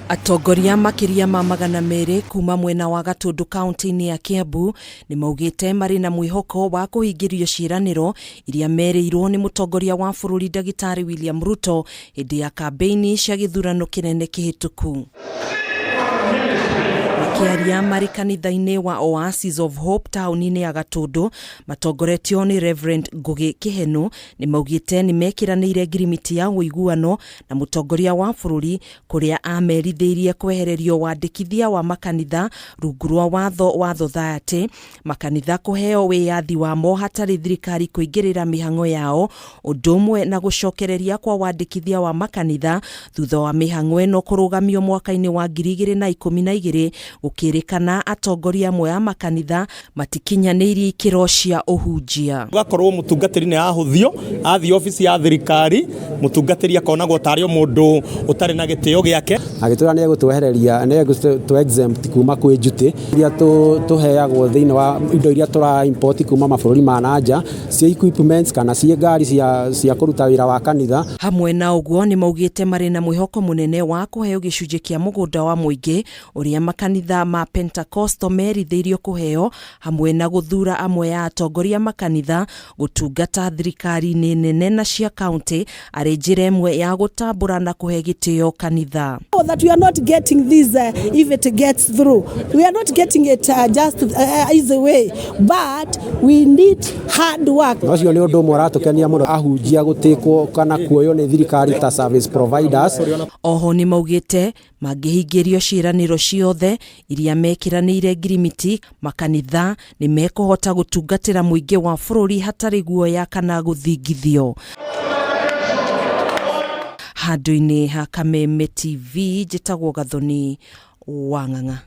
Atongoria makĩria ma 200 kuma mwena wa Gatũndũ kaunti-inĩ ya Kiambu nĩ maugĩte marĩ na mwĩhoko wa kũhingĩrio ciĩranĩro iria merĩirwo nĩ mũtongoria wa bũrũri Ndagĩtarĩ William Ruto hĩndĩ ya kambĩini cia gĩthurano kĩnene kĩhĩtũku. Makĩaria marĩ kanitha-inĩ wa Oasis of Hope taũni-inĩ ya Gatũndũ matongoretio nĩ Reverend Ngũgĩ Kĩhenũ nĩ maugĩte nĩ mekĩranĩire ngirimiti ya ũiguano na mũtongoria wa bũrũri kũrĩa amerithĩirie kwehererio wandĩkithia wa makanitha rungu rwa watho wa thothaitĩ, makanitha kũheo wĩyathi wamo hatarĩ thirikari kũingĩrĩra mĩhang'o yao, ũndũ ũmwe na gũcokereria kwa wandĩkithia wa makanitha thutha wa mĩhang'o ĩno kũrũgamio mwaka-inĩ wa 2012 gũkĩrĩkana atongoria amwe a makanitha matikinyanĩirie ikĩro cia ũhunjia. Gũgakorwo mũtungatĩri nĩ ahũthio, athiĩ obici ya thirikari, mũtungatĩri akonagwo tarĩ o mũndũ ũtarĩ na gĩtĩo gĩake. Agĩtwĩra nĩ egũtwehereria, nĩ egũtũ exempt kuma kwĩ duty iria tũheagwo thĩinĩ wa indo iria tũra import kuma mabũrũri ma na nja, ciĩ equipments kana ciĩ ngari cia kũruta wĩra wa kanitha. Hamwe na ũguo nĩ maugĩte marĩ na mwĩhoko mũnene wa kũheo gĩcunjĩ kĩa mũgũnda wa mũingĩ ũrĩa makanitha ma Pentecostal merithĩirio kũheo hamwe na gũthura amwe a atongoria makanitha gũtungata thirikari-inĩ nene na cia kaunti arĩ njĩra ĩmwe ya gũtambũra na kũhe gĩtĩo kanitha. That we are not getting this if it gets through. We are not getting it just easy way, but we need hard work. Na ũcio nĩ ũndũ ũmwe ũratũkenia mũno ahunjia gũtĩkwo kana kuoywo nĩ thirikari ta service providers. Oho nĩ maugĩte mangĩhingĩrio ciĩranĩro ciothe iria mekĩranĩire ngirimiti, makanitha nĩ mekũhota gũtungatĩra mũingĩ wa bũrũri hatarĩ guoya kana gũthingithio. Handũ-inĩ ha Kameme TV, njĩtagwo Gathoni Wang'ang'a.